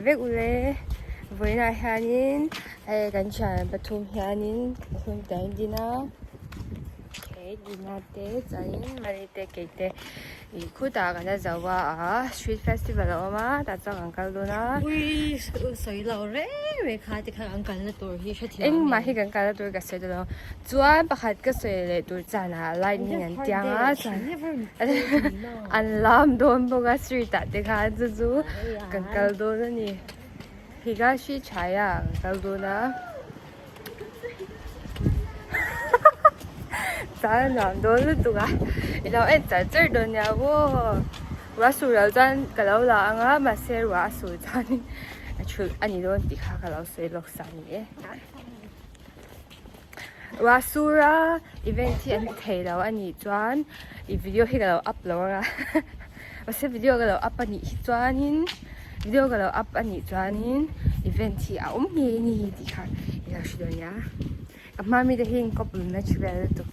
Vek ule vawiinah hianin hei kan thian pathum hianin hun te an din a he dina te chuanin mali te kei te ih khutah kan la zo a a street festival a awm a tah chuan kan kal dawn a. Ui sawi lo reng reng kha ti khan an kalna tur hi hrethiam engmah hi kan kalna tur ka sawi dawn lo chuan pakhat ka sawi leh tur chanah lightning an tiang a chuan An lam dawn bawk a street ah te khan chu chu kan kal dawn a ni Higashi Chaya kan kal dawn a chuan a nuam dawn lutuk a i lo en char char dawn nia aw ruah sur loh chuan ka lo la ang a mahse ruah a sur chuanin a thulh a ni dawn tih kha ka lo sawi lawk sa a ni e. Ruahsura event hi an ti thei lo a nih chuan ih video hi ka lo up lo ang a mahse video ka lo up a nih hi chuanin video ka lo up a nih chuanin event hi a awm ngei a ni tih kha i lo hre dawn nia ka hma mite hi in kawp match vel lutuk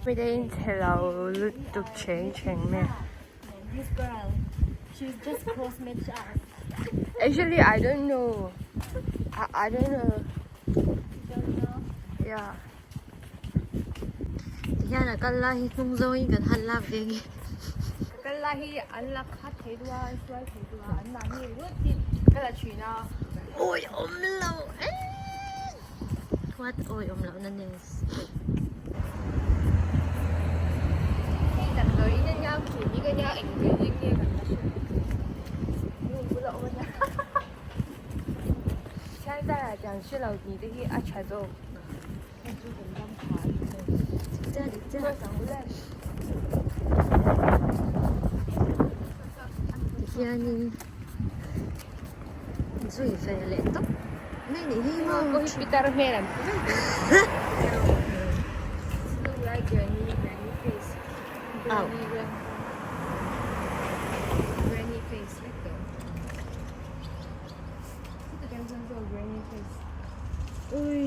mite hi in chhe lo lutuk cheng cheng mai a. This girl she's just cross match us. Actually I don't know I I don't know. You don't know? Yeah. Tihian a kal lai hi hnung zawngin kan han lak ve nge. A kal lai hi an la khat thei duh a, an sual thei duh a, an mahni ringawt hi ka la thin a. Awi awm lo eee. What awi awm loh na news. Hei damdawi in ania clinic ania eng building nge kan la hre lo room bula awm ania thian zara tiang hre lo ni te hi a tha zawk Tihianin zui ve leh tawp mai ni hi maw. Pawh hi pitar hmel an pu vek Look like granny granny face granny granny face vek tawh. Granny face. Ui.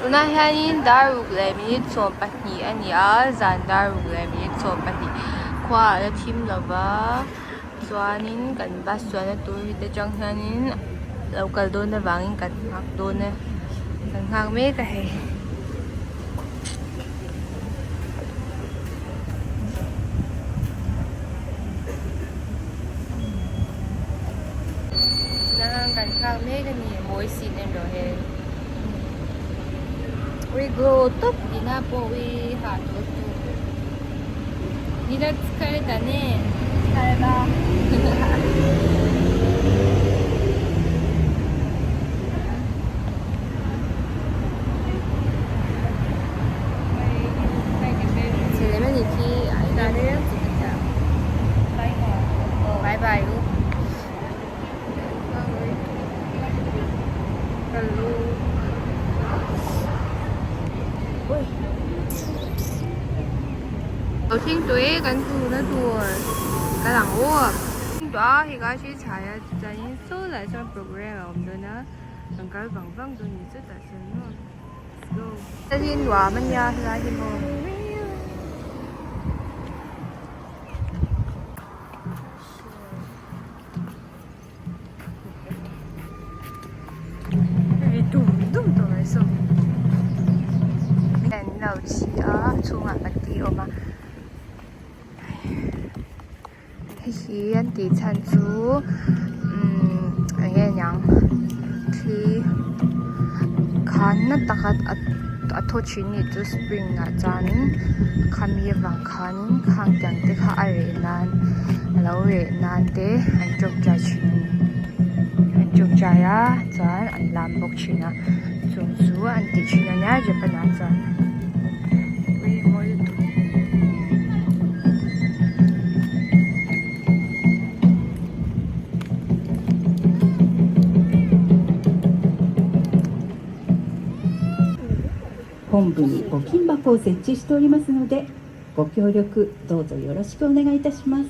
Tunah hianin dar ruk leh minute 12 a ni a zan dar ruk leh minute 12 khua a la thim lo va chuanin kan bus chuanna tur hi te atang hianin lo kal dawn avangin kan nghak dawn e kan nghak mek a hei. Kan nghak mek a ni mawi sin en rawh he ui glow tawp dina pawh ui hah tawh chu dina chhikareta ne chhikareta Bye bye u. Hello. Lo thleng tawh e kan tuna tur kal ang aw. Thleng tawh a Higashi chhai a chuanin saw lah chuan program a awm dawn a kan kal vang vang dawn ni chutah chuan maw let's go. Hei hi nuam a nia helai hi maw. Ri dum dum tawh mai saw an lo chhi a chhungah pati a awm a hei hi an tih chhan chu umm eng nge niang thli khan na taka a thaw thin nih chu spring ah chuanin khami avang khanin khang tiang te kha a reh nan a lo reh nan te an tawngtai thin a ni an tawngtai a chuan an lam bawk thin a chung chu an ti thin a nia Japan ah chuan ui mawi lutuk. 本部に募金箱を設置しておりますのでご協力どうぞよろしくお願いいたします。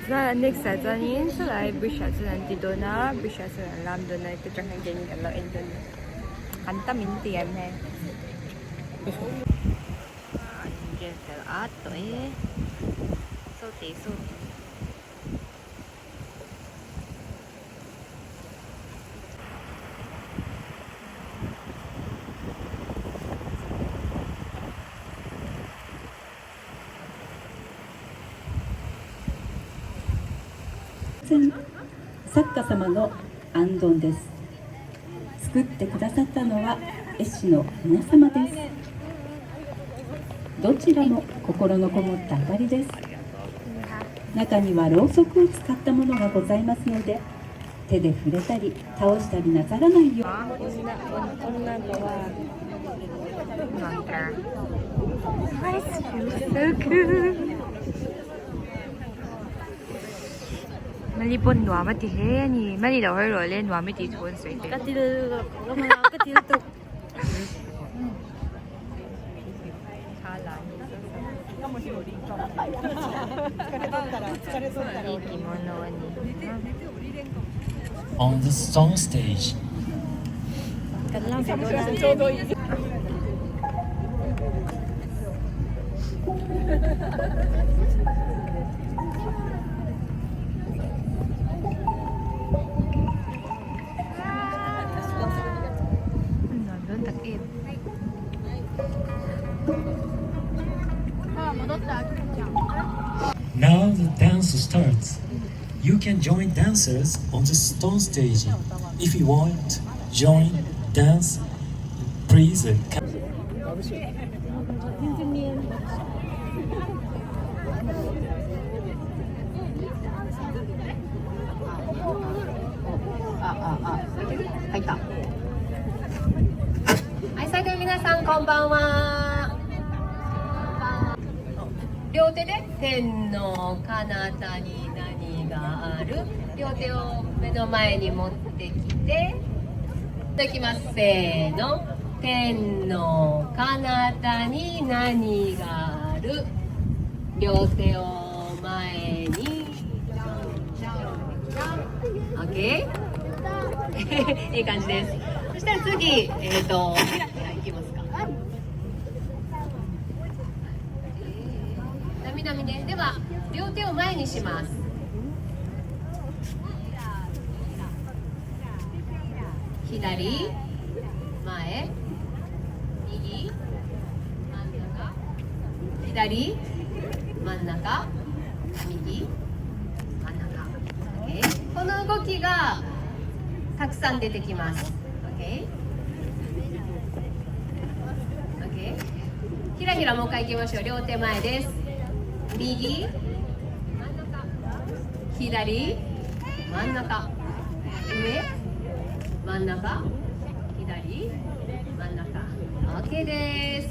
Chuan next ah chuanin sawlai bridge ah chuan an ti dawn a bridge ah chuan an lam dawn a heta tang hian keini kan lo en dawn a ni an tam in ti em hei an inrel fel at tawh e sawti sawti. 作家様の行灯です。作ってくださったのは絵師の皆様です。どちらも心のこもった明かりです。中にはろうそくを使ったものがございますので、手で触れたり倒したりなさらないよう。 Mali pawn nuam a ti hle a ni. Mali lo hawi rawh le nuam i tih thu an sawi teh. Ka til ka til tuk. Hi kimono a ni. On the stone stage. Kan lam ve dawn a. Nuam dawn tak em. Now the dance starts. You can join dancers on the stone stage. If you want, join, dance, please come. はい、それでは皆さんこんばんは。両手で天の彼方に何がある。両手を目の前に持ってきて、いきます。せーの。天の彼方に何がある。両手を前に。オッケー。いい感じです。そしたら次、ひらひらいきますか。なみなみね。では、両手を前にします。左、前、右、真ん中、左、真ん中、右、真ん中。OK？この動きがたくさん出てきます。OK？ OK？ひらひらもう一回いきましょう。両手前です。右、真ん中、左、真ん中、上、真ん中、左、真ん中。OK です。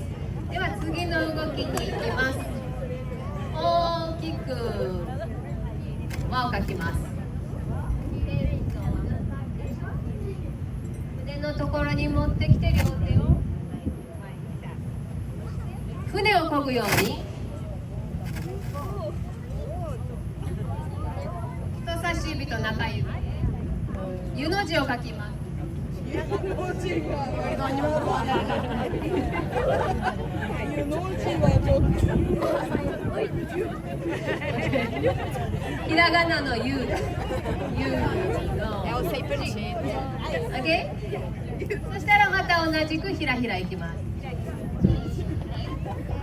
では次の動きに行きます。大きく輪を描きます。腕のところに持ってきて両手を船を漕ぐように人差し指と中指湯の字を書きます。ひらがなのゆです。ゆの。OK？そしたらまた同じくひらひらいきます。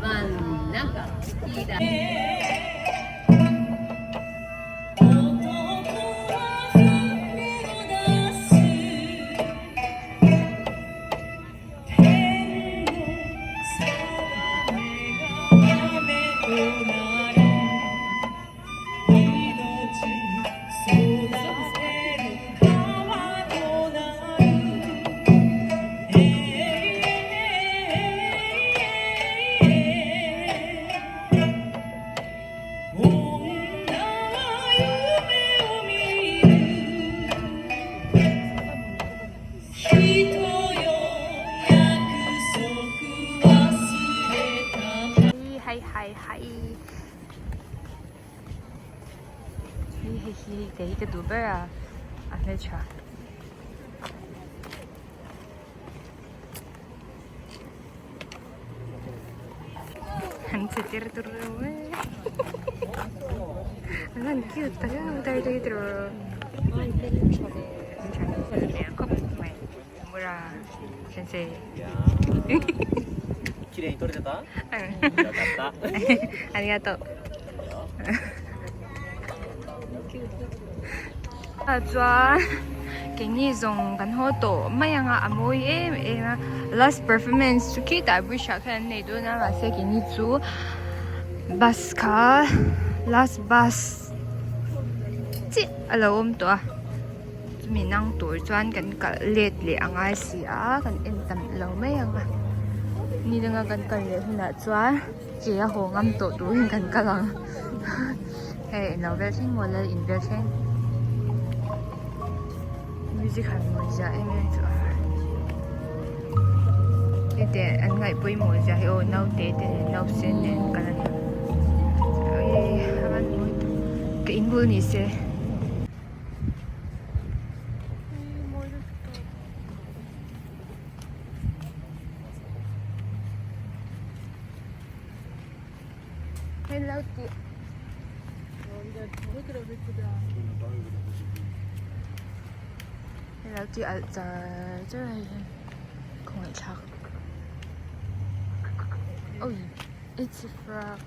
真ん中、左。Hei hi kei hi ka duh ber a a hmeltha. An che tir tur lo e an han cute tak em tar te tur khawp mai mura sensei arigatou chuan keini zawng kan haw tawh mai anga a mawi em em a last performance chu khitah bridge ah khan an nei dawn a mahse keini chu bus kha last bus chiah a lo awm tawh a chumi nang tur chuan kan kalh let leh a ngai si a kan en tam lo mai ang a ni danga kan kal leh hunah chuan ke a haw ngam tawh turin kan kal ang. Hei eng lo vel thleng maw lal in vel thleng music han mawi zia em em chu a hete an ngaih pawimawh zia hi aw naute te nen nausen nen kal a ni a van mawi tak ka in bul ni se. Hello ti alh char char a hei hi khawngaih thlak oi it's a frog.